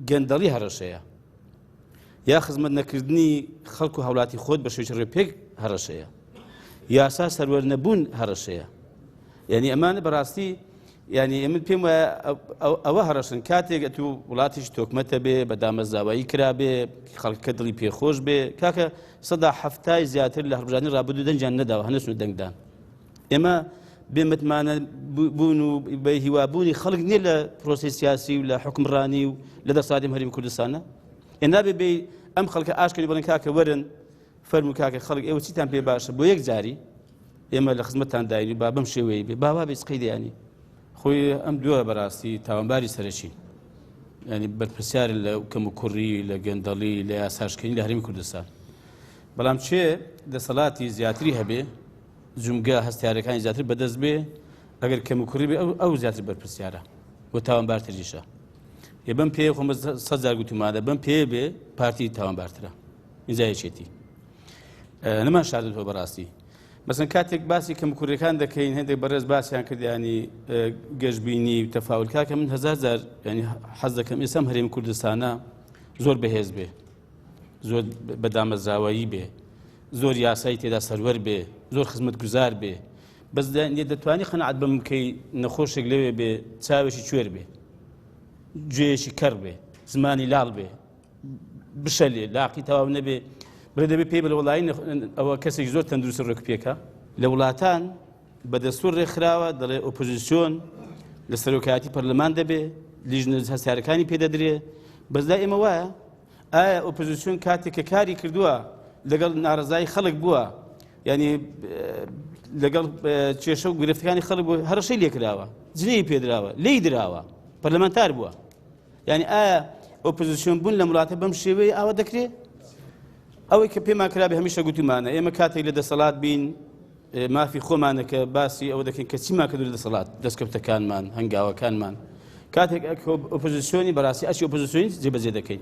گەندەڵی هەڕەشەیە یا خزمەت نەکردنی خەڵک و هاوڵاتی خۆت بە شێوەی ڕێپێک هەڕەشەیە، یاسا سەروەر نەبوون هەڕەشەیە. یعنی ئەمانە بەڕاستی یعنی من پێم وایە ئەوە هەڕەشن. کاتێک ئەتوو وڵاتیش تۆکمەتە بێ، بە دامەزراوایی کرابێ، خەڵکە دڵی پێخۆش بێ، کاکە 70% زیاتر لە هەڵبژاردنی ڕابردوو دەنگیان نەداوە، هەنەچون دەنگدان. ئێمە بێمتمانە بوون و بە هیوابوونی خەڵک نییە لە پرۆسی سیاسی و لە حکمڕانی و لە دەسەڵاتی هەرێمی کوردستانە. ئێ نابێ بێ ئەم خەڵکە ئاشکەنی بڵێن کاکە وەرن فەرموو کاکە خەڵک ئێوە چیتان پێ باشە، بۆ یەک جاری ئێمە لە خزمەتتان داین با بەم شێوەیە بێ، باوا بێ قەیدیانی خۆی. ئەم دووە بەڕاستی تاوانباری سەرەکین، ینی بەرپرسیار لە کەم و کوڕی، لە گەندەڵی، لە یاساشکردنی لە هەرێمی کوردستان. بەڵام چێ دەسەڵاتی زیاتری هەبێ، جومگە هەستیارەکانی زیاتر بەدەست بێ، ئەگەر کەم و کوڕی بێ، ئەو زیاتر بەرپرسیارە و تاوانبارتریشە. ئێ بەم پێ خۆم سەد جار گوتومانە، بەم پێ بێ پارتی تاوانبارترە ئینجا یەکێتی. نەمان شاردێتەوە بەڕاستی. مەسەن کاتێک باسی کەمکوڕیەکان دەکەین، هەندێک بەڕێز باسیان کردیانی گەشببینی و تەفاول. کاکە من هەزار جار ینی حەز دەکەم ئێستا هەرێم کوردستانە زۆر بەهێز بێ، زۆر بە دامەزراوەیی بێ، زۆر یاسای تێدا سەروەر بێ، زۆر خزمەتگوزار بێ. بەس دەتوانی قەناعەت بەم بکەی نەخۆشێک لەوێ بێ، چاوێکی کوێر بێ، گوێیەکی کەڕ بێ، زمانی لاڵ بێ، بشەلێ، لاقی تەواو نەبێ، بڵێ دەبێ پێی بڵێ وڵی ئەوە کەسێکی زۆر تەندروستی ڕێک پێکە؟ لە وڵاتان بە دەستور ڕێکخراوە، دەڵێ ئۆپۆزیسیۆن لە سەرۆکایەتی پەرلەمان دەبێ، لیژنە هەستیارەکانی پێدەدرێ. بەس لای ئێمە وایە؟ ئایا ئۆپۆزیسیۆن کاتێک کە کاری کردووە لەگەڵ ناڕەزایی خەڵک بووە، ینی لەگەڵ کێشە و گرفتەکانی خەڵک بوو، هەڕەشەی لێکراوە، جنێی پێدراوە، لێی دراوە، پەرلەمانتار بووە؟ یعنی ئایا ئۆپۆزیسیۆن بوون لە وڵاتە بەم شێوەیە ئاوا دەکرێت؟ ئەوەی کە پێمان کرابێ هەمیشە گوتومانە، ئێمە کاتێک لە دەسەڵات بین مافی خۆمانە کە باسی ئەوە دەکەین کە چیمان کردو لە دەسەڵات، دەستکەوتەکانمان، هەنگاوەکانمان. کاتێک ئۆپۆزیسیۆنی، بەڕاستی ئەچی ئۆپۆزیسیۆنی جێبەجێ دەکەین.